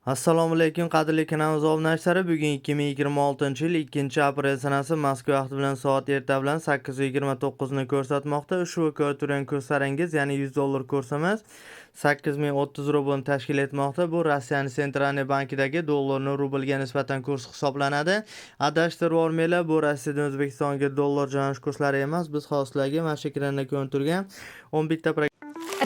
Assalomu alaykum qadrli kanalimiz obunachilari. Bugun 2026-yil 2-aprel sanasi Moskva vaqti bilan soat erta bilan 8:29 ni ko'rsatmoqda. Ushbu ko'rib turgan kurslaringiz, ya'ni 100 dollar kursimiz 8030 rublni tashkil etmoqda. Bu Rossiyaning Sentralniy bankidagi dollarni rublga nisbatan kurs hisoblanadi. Adashtirib yubormanglar, bu Rossiyadan O'zbekistonga dollar jo'natish kurslari emas. Biz hozir sizlarga mana shu ekranda ko'rinib turgan 11 ta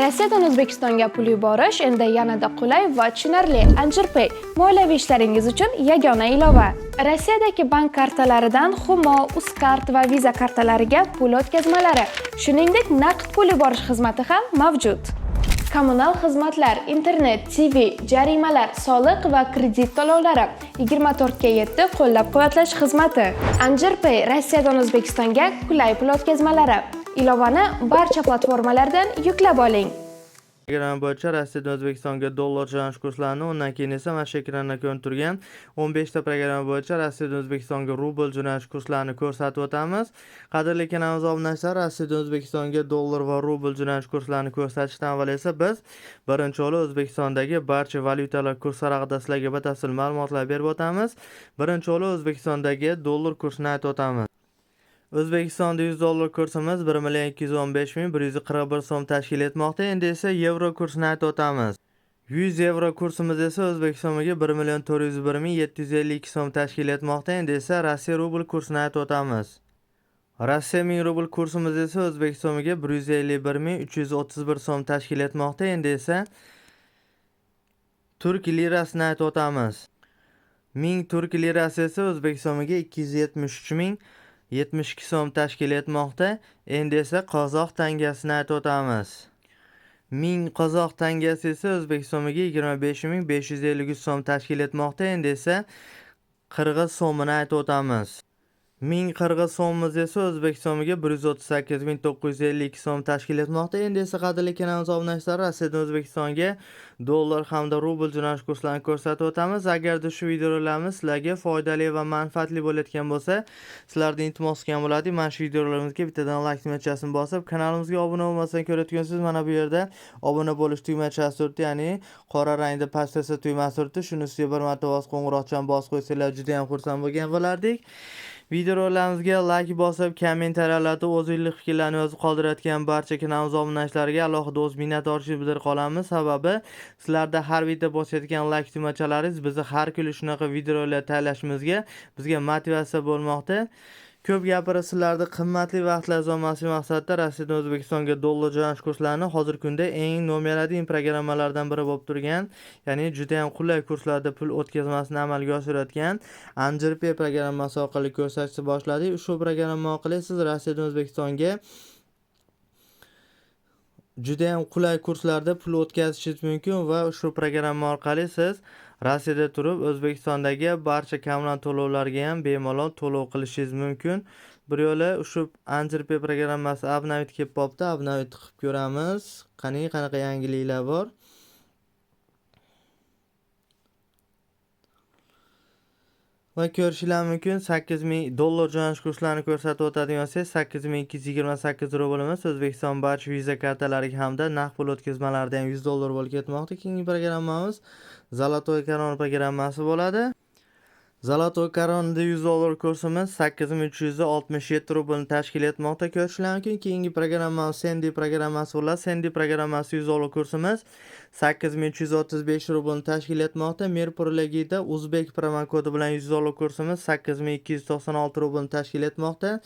Rossiyadan O'zbekistonga pul yuborish endi yanada qulay va tushunarli. Anjirpay moliyaviy ishlaringiz uchun yagona ilova. Rossiyadagi bank kartalaridan Humo, Uzcard va Visa kartalariga pul o'tkazmalari, shuningdek, naqd pul yuborish xizmati ham mavjud. Kommunal xizmatlar, internet, TV, jarimalar, soliq va kredit to'lovlari 24/7 qo'llab-quvvatlash xizmati. Anjirpay Rossiyadan O'zbekistonga qulay pul o'tkazmalari. Ilovani barcha platformalardan yuklab oling. Programma bo'yicha Rossiyadan O'zbekistonga dollar jo'natish kurslarini, undan keyin esa mana shu ekranda ko'rinib turgan 15 ta programma bo'yicha Rossiyadan O'zbekistonga rubl jo'natish kurslarini ko'rsatib o'tamiz. Qadrli kanalimiz obunachilari, Rossiyadan O'zbekistonga dollar va rubl jo'natish kurslarini ko'rsatishdan avval esa biz birinchi o'rinda O'zbekistondagi barcha valyutalar kurslari haqida sizlarga batafsil ma'lumotlar berib o'tamiz. Birinchi o'rinda O'zbekistondagi dollar kursini aytib o'tamiz. O'zbekistonda 100 dollar kursimiz 1 215 141 so'm tashkil etmoqda. Endi esa yevro kursini aytib o'tamiz. 100 yevro kursimiz esa o'zbek so'miga 1 401 752 so'm tashkil etmoqda. Endi esa Rossiya rubl kursini aytib o'tamiz. Rossiya 1000 rubl kursimiz esa o'zbek so'miga 151 331 so'm tashkil etmoqda. Endi esa turk lirasini aytib o'tamiz. 1000 turk lirasi esa o'zbek so'miga 273 072 so'm tashkil etmoqda. Endi esa qozoq tangasini aytib o'tamiz. 1000 qozoq tangasi esa o'zbek so'miga 25 553 so'm tashkil etmoqda. Endi esa qirg'iz so'mini aytib o'tamiz. 1000 qirg'iz so'mimiz esa o'zbek so'miga 138 952 so'm tashkil etmoqda. Endi esa qadrli kanalimiz obunachilari, Rossiyadan O'zbekistonga dollar hamda rubl jo'natish kurslarini ko'rsatib o'tamiz. Agarda shu videolarimiz sizlarga foydali va manfaatli bo'layotgan bo'lsa, sizlardan iltimos qilgan bo'lardik. Mana shu videolarimizga bittadan like tugmachasini bosib, kanalimizga obuna bo'lmasdan ko'rayotgansiz, mana bu yerda obuna bo'lish tugmachasi turibdi, ya'ni qora rangda pastda tugmasi turibdi. Shuni ustiga bir marta bosib, qo'ng'iroqchani bosib qo'ysanglar juda ham xursand bo'lgan bo'lardik. Videolarimizga like bosib, kommentariyalarda o'z fikrlarini yozib qoldirayotgan barcha kanalimiz obunachilariga alohida o'z minnatdorchilik bildirib qolamiz. Sababi sizlarda har bitta bosayotgan like tugmachalaringiz bizni har kuni shunaqa videolar tayyorlashimizga bizga motivatsiya bo'lmoqda. Ko'p gapirib sizlarni qimmatli vaqtlaringizni olmaslik maqsadida Rossiyadan O'zbekistonga dollar jo'natish kurslarini hozirgi kunda eng nomer 1 programmalardan biri bo'lib turgan, ya'ni juda ham qulay kurslarda pul o'tkazmasini amalga oshirayotgan Anjirpay programmasi orqali ko'rsatishni boshladik. Ushbu programma orqali siz Rossiyadan O'zbekistonga juda ham qulay kurslarda pul o'tkazishingiz mumkin va ushbu programma orqali siz Rossiyada turib O'zbekistondagi barcha kommunal to'lovlarga ham bemalol to'lov qilishingiz mumkin. Bir yo'la ushbu Anjirpay programmasi обновить kelib qolibdi. Обновить qilib ko'ramiz. Qani qanaqa yangiliklar bor. Va ko'rishinglar mumkin, 8000 dollar jo'natish kurslarini ko'rsatib o'tadigan bo'lsak, 8228 rublimiz O'zbekiston barcha Visa kartalariga hamda naqd pul o'tkazmalarida ham 100 dollar bo'lib ketmoqda. Keyingi programmamiz Zолотой Корона programmasi bo'ladi. Zолотой Коронada 100 dollar kursimiz 8367 rublni tashkil etmoqda. Ko'rishinglar mumkin. Keyingi programmamiz Sendi programmasi bo'ladi. Sendi programmasi 100 dollar kursimiz 8335 rublni tashkil etmoqda. Mirpurligida o'zbek promokodi bilan 100 dollar kursimiz 8296 rublni tashkil etmoqda.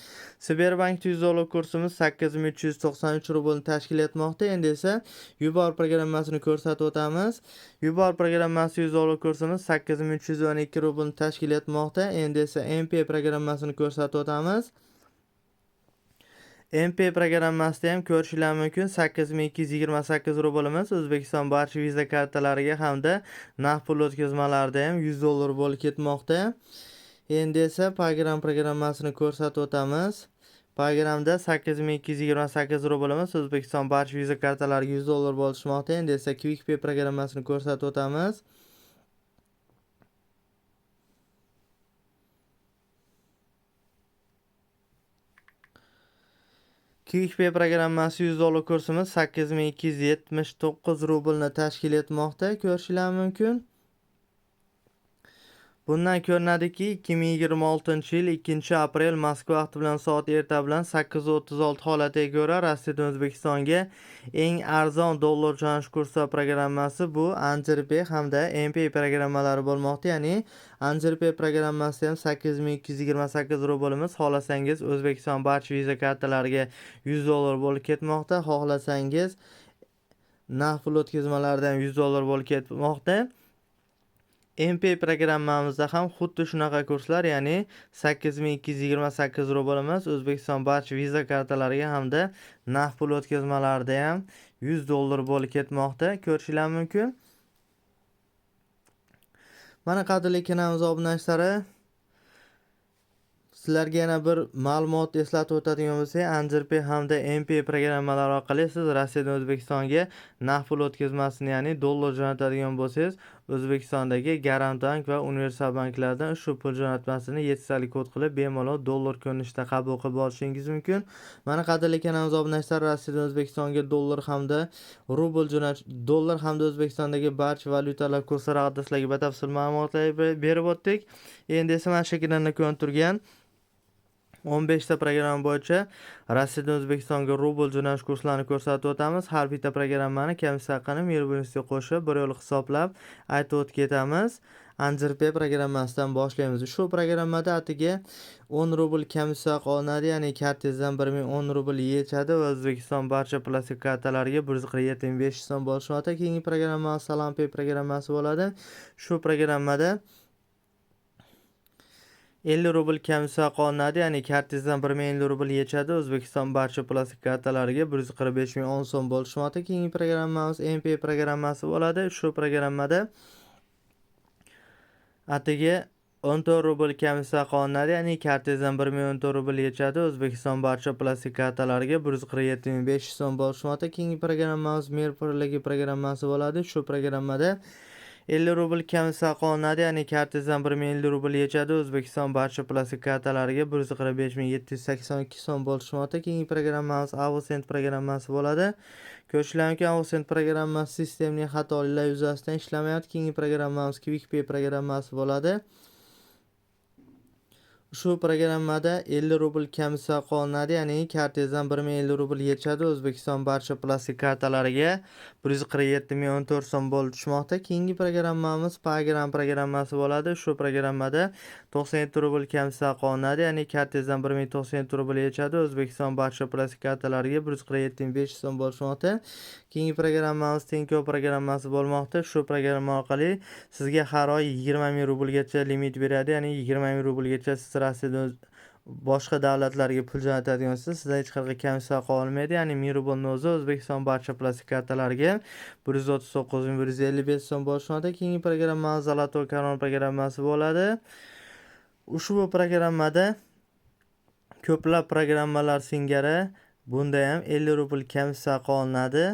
Sberbankda 100 dollar kursimiz 8393 rublni tashkil etmoqda. Endi esa Yubor programmasini ko'rsatib o'tamiz. Yubor programmasi 100 dollar kursimiz 8312 rublni tashkil etmoqda. Endi esa MP programmasini ko'rsatib o'tamiz. MP programmasida ham ko'rishinglar mumkin, 8228 rublimiz O'zbekiston barcha Visa kartalariga hamda naqd pul o'tkazmalarida ham 100 dollar bo'lib ketmoqda. Endi esa Pagram programmasini ko'rsatib o'tamiz. Pagramda 8228 rublimiz O'zbekiston barcha Visa kartalariga 100 dollar bo'lishmoqda. Endi esa QuickPay programmasini ko'rsatib o'tamiz. QuickPay programmasi 100 dollar kursimiz 8279 rublni tashkil etmoqda. Ko'rishinglar mumkin. Bundan ko'rinadiki, 2026-yil 2-aprel Moskva vaqti bilan soat erta bilan 8:36 holatiga ko'ra Rossiyadan O'zbekistonga eng arzon dollar jo'natish kursi programmasi bu Anjirpay hamda MP programmalari bo'lmoqda. Ya'ni Anjirpay programmasi ham 8228 rublimiz, xohlasangiz O'zbekiston barcha Visa kartalariga 100 dollar bo'lib ketmoqda. Xohlasangiz naqd pul o'tkazmalaridan 100 dollar bo'lib ketmoqda. MP programmamizda ham xuddi shunaqa kurslar, ya'ni 8228 rublimiz O'zbekiston barcha Visa kartalariga hamda naqd pul o'tkazmalarida ham 100 dollar bo'lib ketmoqda. Ko'rishinglar mumkin. Mana qadrli kanalimiz obunachilari, sizlarga yana bir ma'lumot eslatib o'tadigan bo'lsak, Anjirpay hamda MP programmalari orqali siz Rossiyadan O'zbekistonga naqd pul o'tkazmasini, ya'ni dollar jo'natadigan bo'lsangiz, O'zbekistondagi Garant bank va Universal banklardan ushbu pul jo'natmasini 7 sali kod qilib bemalol dollar ko'rinishida qabul qilib olishingiz mumkin. Mana qadrli kanalimiz obunachilari, Rossiyadan O'zbekistonga dollar hamda rubl jo'natish, dollar hamda O'zbekistondagi barcha valyutalar kurslari haqida sizlarga batafsil ma'lumotlar berib o'tdik. Endi esa mana shu ekranda ko'rinib turgan 15 ta programma bo'yicha Rossiyadan O'zbekistonga rubl jo'natish kurslarini ko'rsatib o'tamiz. Har bitta programmani komissiya haqini Mir qo'shib bir yo'l hisoblab aytib o'tib ketamiz. Anjirpay programmasidan boshlaymiz. Shu programmada atiga 10 rubl komissiya haqi olinadi, ya'ni kartangizdan 1010 rubl yechadi va O'zbekiston barcha plastik kartalariga 147 500 so'm bo'lishmoqda. Keyingi programma Salampay programmasi bo'ladi. Shu programmada 50 rubl komissiya haqi olinadi, ya'ni kartangizdan 1050 rubl yechadi. O'zbekiston barcha plastik kartalariga 145 010 so'm bo'lishmoqda. Keyingi programmamiz MP programmasi bo'ladi. Shu programmada atigi 14 rubl komissiya haqi olinadi, ya'ni kartangizdan 1014 rubl yechadi. O'zbekiston barcha plastik kartalariga 147 500 so'm bo'lishmoqda. Keyingi programmamiz Mir Birligi programmasi bo'ladi. Shu programmada 50 rubl komissiya haqi olinadi, ya'ni kartangizdan 1050 rubl yechadi. O'zbekiston barcha plastik kartalariga 145 782 so'm bo'lishmoqda. Keyingi programmamiz Avocent programmasi bo'ladi. Ko'rishlar mumkin, Avocent programmasi sistemli xatoliklar yuzasidan ishlamayapti. Keyingi programmamiz QuickPay programmasi bo'ladi. Shu programmada 50 rubl komissiya haqi olinadi, ya'ni kartangizdan 1050 rubl yechadi. O'zbekiston barcha plastik kartalariga 147 014 so'm bo'lib tushmoqda. Keyingi programmamiz Pagram programmasi bo'ladi. Shu programmada 97 rubl komissiya haqi olinadi, ya'ni kartangizdan 1097 rubl yechadi. O'zbekiston barcha plastik kartalariga 147 500 so'm bo'lib tushmoqda. Keyingi programmamiz Tinkoff programmasi bo'lmoqda. Shu programma orqali sizga har oy 20 ming rublgacha limit beradi, ya'ni 20 ming rublgacha siz Rossiyadan boshqa davlatlarga pul jo'natadigan bo'lsangiz, sizdan hech qanaqa komissiya haqi olmaydi. Ya'ni 1000 rublni o'zi O'zbekiston barcha plastik kartalariga 139 155 so'm bo'lishmoqda. Keyingi programma Zолотой Корон programmasi bo'ladi. Ushbu programmada ko'plab programmalar singari bunda ham 50 rubl komissiya haqi olinadi.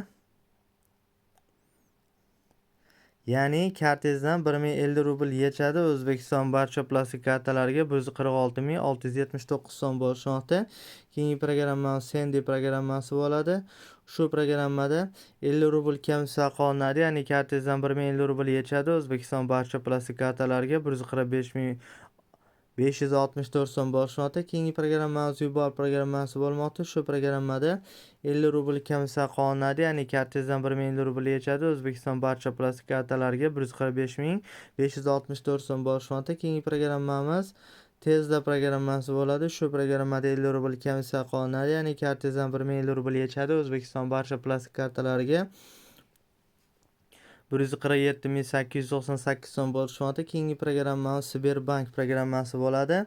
Ya'ni kartangizdan 1050 rubl yechadi. O'zbekiston barcha plastik kartalariga 146 679 so'm bo'lishmoqda. Keyingi programma Sendi programmasi bo'ladi. Shu programmada 50 rubl komissiya haqi olinadi, ya'ni kartangizdan 1050 rubl yechadi. O'zbekiston barcha plastik kartalariga 145 564 so'm bo'lishmoqda. Keyingi programmamiz Yubor programmasi bo'lmoqda. Shu programmada 50 rubl komissiya haqi olinadi, ya'ni kartangizdan 1050 rubl yechadi. O'zbekiston barcha plastik kartalariga 145 564 so'm bo'lishmoqda. Keyingi programmamiz Tezda programmasi bo'ladi. Shu programmada 50 rubl komissiya haqi olinadi, ya'ni kartangizdan 1050 rubl yechadi. O'zbekiston barcha plastik kartalariga 147 898 so'm bo'lishmoqda. Keyingi programmamiz Sberbank programmasi bo'ladi.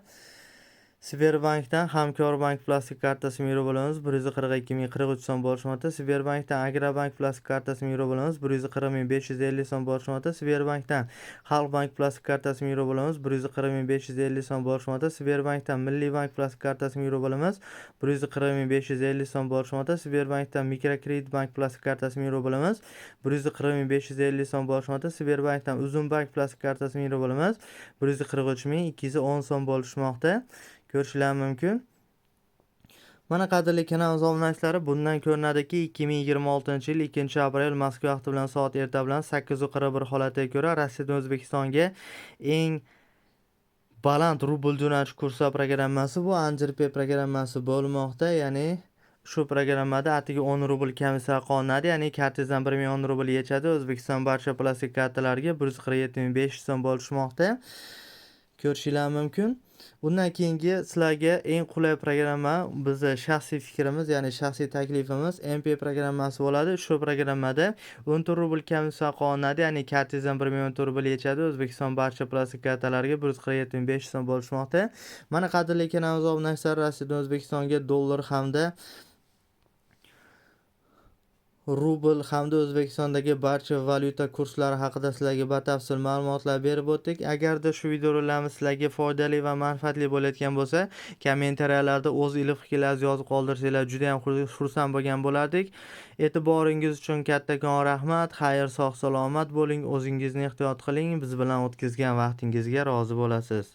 Sberbankdan Hamkor bank plastik kartasi 1000 rublimiz 142 043 so'm bo'lishmoqda. Sberbankdan Agrobank plastik kartasi 1000 rublimiz 140 550 so'm bo'lishmoqda. Sberbankdan Xalq bank plastik kartasi 1000 rublimiz 140 550 so'm bo'lishmoqda. Sberbankdan Milliy bank plastik kartasi 1000 rublimiz 140 550 so'm bo'lishmoqda. Sberbankdan Mikrokredit bank plastik kartasi 1000 rublimiz 140 550 so'm bo'lishmoqda. Sberbankdan Uzum bank plastik kartasi 1000 rublimiz 143 210 so'm bo'lishmoqda. Ko'rishlar mumkin. Mana qadrli kanalimiz obunachilari, bundan ko'rinadiki, 2026-yil 2-aprel Moskva vaqti bilan soat erta bilan 8:41 holatiga ko'ra Rossiyadan O'zbekistonga eng Baland rubl jo'natish kursi programmasi bu Anjirpay programmasi bo'lmoqda. Ya'ni shu programmada atigi 10 rubl komissiya qolinadi, ya'ni kartangizdan 1010 rubl yechadi. O'zbekiston barcha plastik kartalariga 147 500 so'm bo'lishmoqda. Ko'rishinglar mumkin. Undan keyingi sizlarga eng qulay programma, bizni shaxsiy fikrimiz, ya'ni shaxsiy taklifimiz MP programmasi bo'ladi. Shu programmada 14 rubl komissiya qolinadi, ya'ni kartangizdan 1014 rubl yechadi. O'zbekiston barcha plastik kartalariga 147 500 so'm bo'lishmoqda. Mana, qadrli kanalimiz obunachilari, Rossiyadan O'zbekistonga dollar hamda rubl hamda O'zbekistondagi barcha valyuta kurslari haqida sizlarga batafsil ma'lumotlar berib o'tdik. Agarda shu videolarimiz sizlarga foydali va manfaatli bo'layotgan bo'lsa, kommentariyalarda o'z iliq fikrlaringizni yozib qoldirsanglar, juda ham xursand bo'lgan bo'lardik. E'tiboringiz uchun kattakon rahmat. Xayr, sog' salomat bo'ling, o'zingizni ehtiyot qiling. Biz bilan o'tkazgan vaqtingizga rozi bo'lasiz.